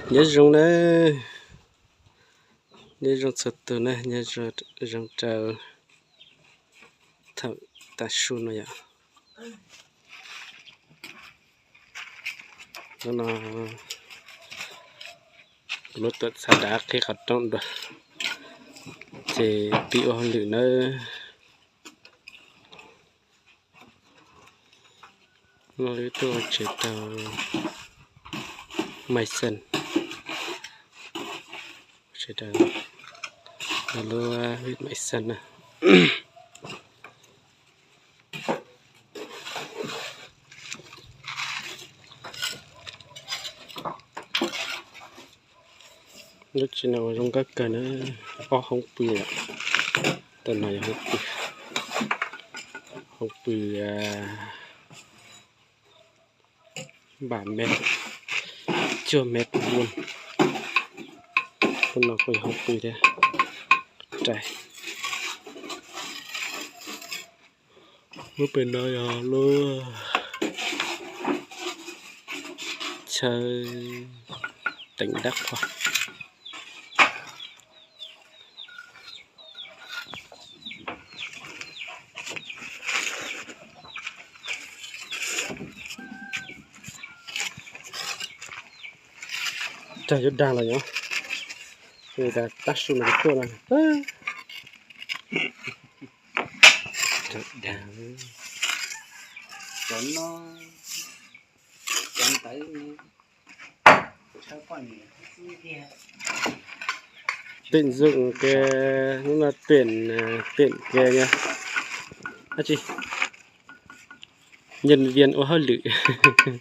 Nyob zoo na, nyob zoo txhua tus na, nyob zoo rau thaum tav su no yom. Hnub no kuv lub tuam txhab dav qhib qhov rooj dua, ces pib ua hauj lwm nawb. Lub tuaj ua tsev rau Maiv Xees, tsev rau lub Maiv Xees na. Lub tsev no ua zoo nkauj kawg na, ob hoob pw, tus no yog hoob pw, hoob pw npam mev, cuaj mev vuông. Lub no kuj yog hoob pw thiab, rais. Lub pem no yog lub chaw teev dab qhuas. Rag yuav dag los yog, tas tab su no tuaj no. Rag dag, cov no, cov ntawd. Tuyển dụng cái, hnub no tuyển, tuyển cái, dab tsi, nhân viên ua hauj lwm.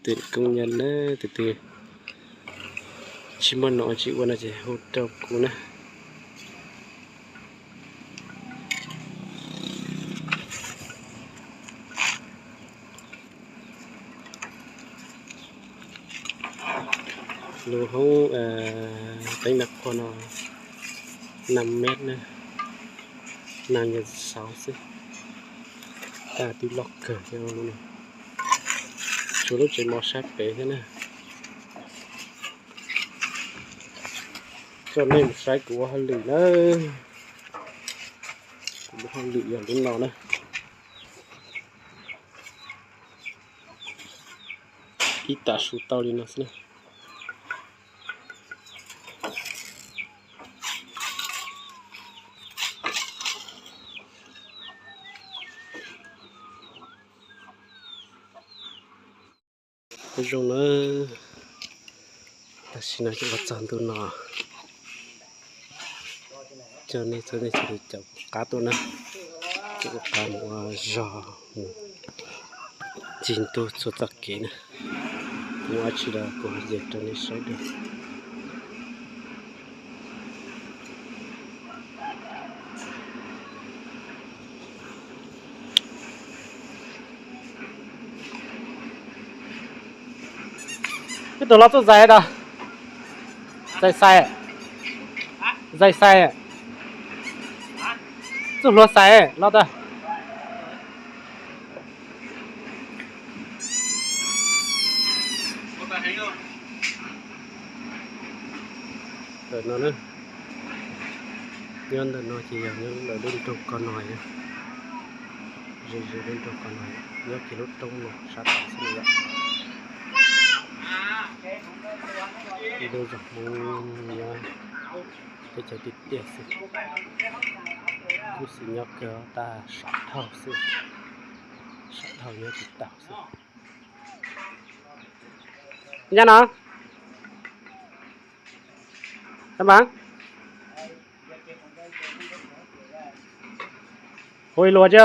Tuyển công nhân na, tus twg tsis muaj nom tsis ua no ces hu rau kuv na. Lub hoob teev dab qhuas no năm mét na, năm nhân sáu xwb. Tag twb loj kawg thiab no. Tshuav lub tsev mov sab pem thiab na. Coj nej mus saib kuv ua hauj lwm na. Kuv ua hauj lwm yog lub no na. Ib tag su tau li no xwb na. Zoo na, tam sim no ces ua txog ntu no, coj nej txhua tus caum kuv qab tuaj na, caum kuv qab mus ua zog, mus ncig ntuj txhua txoj kev na. Muaj dab tsi los kuv hais rau nej saib dua. Ib tug los txuj zais tau, zais xais, zais xais, txuj hlua xais los tau. Ntawm no, nyob ntawm no ces yog nyob lawv lub nroog Kos Nois, ze ze lub nroog Kos Nois, nyob kiag lub roob no sab tod xwb na yom. Ib lub zos Hmoob nyob teb chaws tiaj tiaj xwb, kuj xwm nyob kawg, tab saum dhau xwb, saum dhau nyob tsis tau xwb. Nyob no, hu ib lus tsi,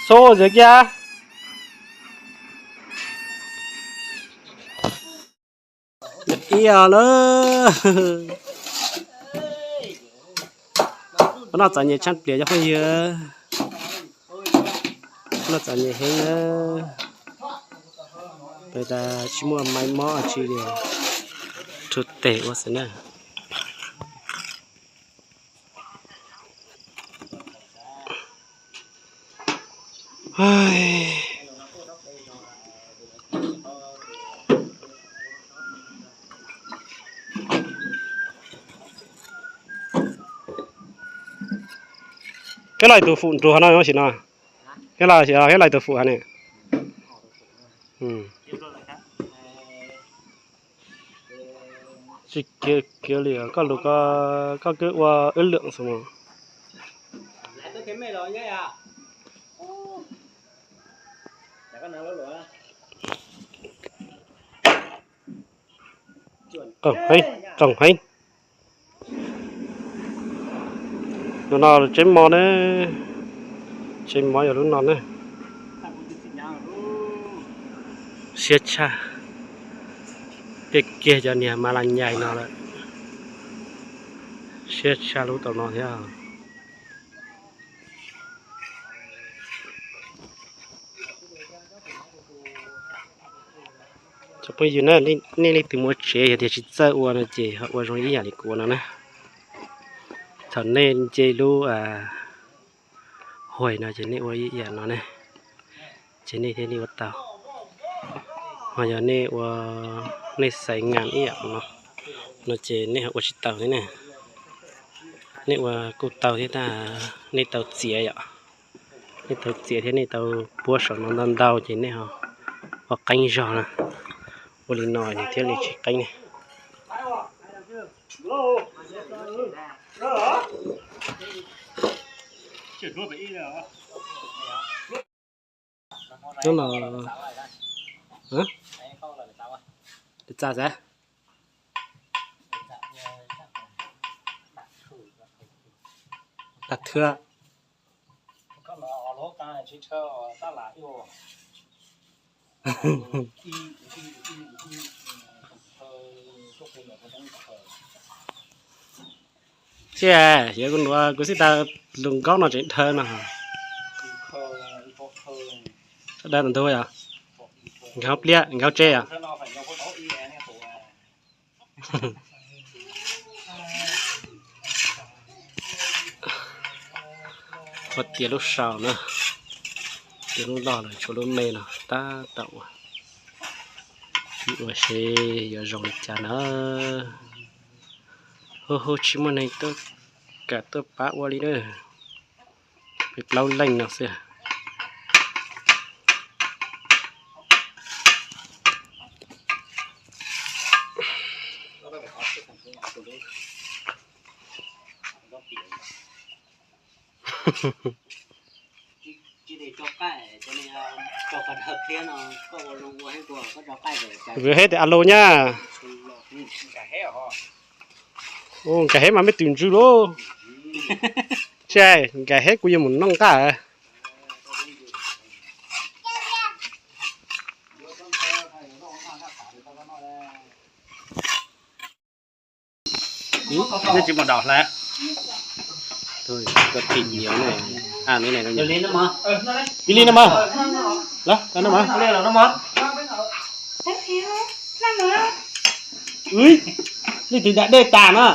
xu zim kiag. Ib os lawm. Qhov no txom nyem tshaj plias cov phooj ywg, qhov no txom nyem heev na. Peb tas tsis muaj maiv mob tsi li, rhu tes ua xwb na. Keb laij tus fum nruag no sim no. Keb laij, keb laij tus fum ha ne. Tsis kiv li koj lus, koj kwv ua wb lwm xwb mas. Qoom heev, qoom heev. Lub no tsev mov ne, tsev mov yog lub no ne. Siab tshaj, tej kiag cov niag mas las nyais no lawm. Siab tshaj lub tau no thiab. Cov phooj ywg na, nej leej twg muaj tsev yog tias tsis txawj ua no ces ho ua zoo ib yam li kuv ua no na. Thaum nej nce lub huaim no ces nej ua ib yam no ne, ces nej thiaj li ua tau. Ho yog nej ua, nej xaiv ngas ib yam no, no ces nej ho ua tsis tau thiab ne. Nej ua kuj tau thiab tab nej tau txiav yom. Nej tau txiav thiab nej tau puab saum no ntau ntau ces nej ho ua qeeb zog na. Ua li no nws thiaj li tsis qeeb ne. Hnub no txas xav, tag thwb. Tsis, yog kuv nuav kuv xib tas lug nkaub no tseem dhawv no. Dhawv no ntug yog nkag hauv pliab, nkag hauv tsev yog. Ua tias lub saum na, tias lub loj lawm tshuav lub me no tab tom ua. Ua seb yuav zoo li cas na. Hu hu tsis muaj neeg tuaj kam tuaj pab ua li na. Peb plaub leej no xwb. Vwm heb tias alo nyab. Nkag heb mas mej twm ntsws lauj. Tsis, nkag heb kuv yuav mus noj nqaj. Nej tsis mus daus hlais. Koj tim nyiav ne, a ne ne. Ib li no mas, lawm, no mas. Ub, leej twg da dej tas na.